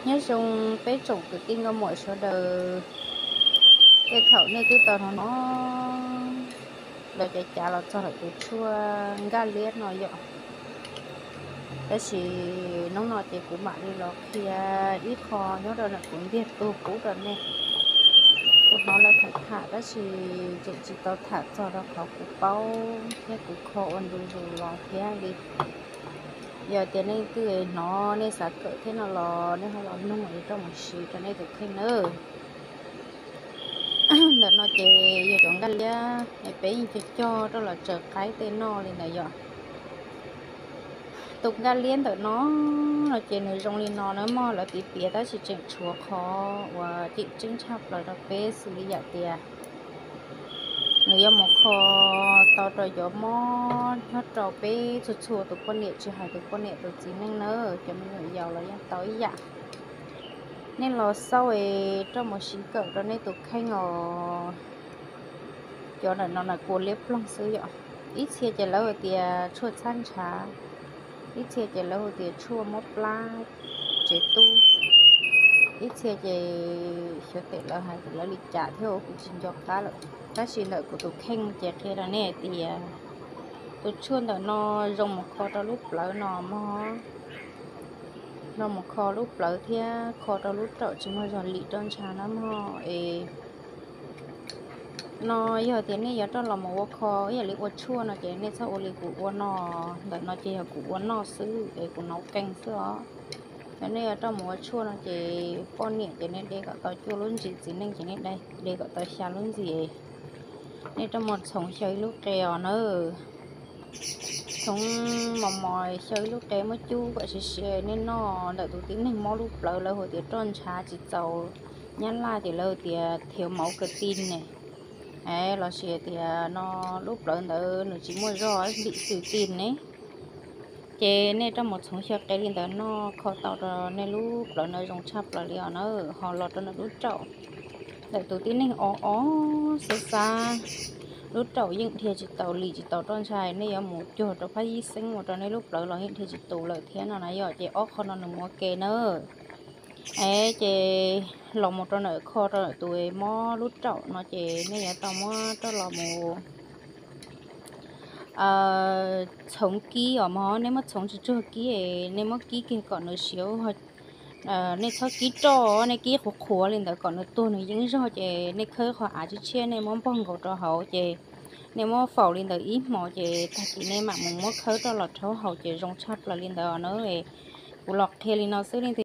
Nyob zoo peb tsoom kwv tij nkauj muam sawv daws, tej thaum nej twb tau hnov hnov lawv cav cav los txog lawm tus tshuaj nkaj liab no yom. Tab sis hnub no ces kuv mam li los qhia ib qho nyob rau ntawm kuv ntiag tug pub rau nej. Kuv hnov lawv tham tham tab sis tseem tsis tau tham txog rau qhov kuv paub thiab kuv kho ua ntu zus los thiab li. Yog tias nej twb hnov nej xav kawm thiab no los nej ho los nug es rau mus siv rau nej tus kheej nawb. Ntawm no ces yog cov nkaj liab es peb yeej cog cog rau los tsaws qaib tej noj li ntawd yom. Tus nkaj liab ntawm no, no ces nws zoo li no na mog, lawv piav piav tab sis tseem tshuav qhov uas tseem ceeb tshaj plaws rau peb xws li yam tias nws yuav mus kho tau rau cov mob nyob rau peb txhua txhua tus poj niam, tsis hais tus poj niam tus txiv neej nawb, cov me nyuam yaus los yeej tau ib yam. Nej los xauj es rau mus siv kawm rau nej tus kheej os. Cov ntawm no na kua liab ploog xwb yom. Ib txhia ces lawv hais tias tshuaj txhab ntshav, ib txhia ces lawv hais tias tshuaj mob plab tsev tub, ib txhia ces xyov tej lawv hais lawv li cas thiab kuv tsis nco qab lawm. Tab sis ntawm kuv tus kheej ces qhia rau nej hais tias tus tshuaj ntawm no zoo mus kho rau lub plawv no mog, zoo mus kho lub plawv thiab kho rau lub raum tsis muaj zog lim roj ntsha na mog es. No yog tias nej yuav rov los mus ua kho ib yam li ua tshuaj no ces nej txhob ua li kuv ua no. Ntawm no ces yog kuv ua noj xwb es kuv nov qee xwb os. Yog nej yuav rov mus ua tshuaj no ces poj niam ces nej de kom tau cuaj lub ntsis, txiv neej ces nej de kom tau xya lub ntsis. Nej rov mus txhoov xyaw ib lub qe os na. Txhoov mos mos xyaw ib lub qe muab cub kom siav siav nej noj. Ntawm tus tib neeg mob lub plawv lawv hu tias roj ntshav tsis txaus, nyab laj ces lawv hu tias thiếu máu cơ tim ne, lossis tias no lub plawv ntawd nws tsis muaj zog lim xwm tim ne. Ces nej rov mus txhoov xyaw qe li ntawd noj kho tau rau nej lub plawv no zoo tshaj plaws li os na. Ho los rau ntawm lub raum, ntawm tus tib neeg o o xab xab, lub raum yeej dhia tsis taus lim tsis taus roj ntsha, nej yuav mus cuag rau phab yib xeeb ua rau nej lub plawv los yeej dhia tsis tus lawm thiab no na yom. Ces ob qho no nws mus ua ke na. Es ces los mus rau ntawm kho rau ntawm tus mob lub raum no ces nej yuav tau muab rov los mus txhoov kib os mog. Nej muab txhoov tsuag tsuag kib, nej muab kib kiag kom nws siav. Nej txhob kib roj, nej kib qhuav qhuav li ntawd kom nws tuag nws yeeb zog ces nej khawb qhov av tshiab tshiab nej muab npog nkaus rau hauv ces nej muab faus li ntawd ib hmos ces tag kis nej mam mus muab khawb roj los rhaub haus ces zoo tshaj plaws li ntawd na. Kuv los qhia li no xwb leej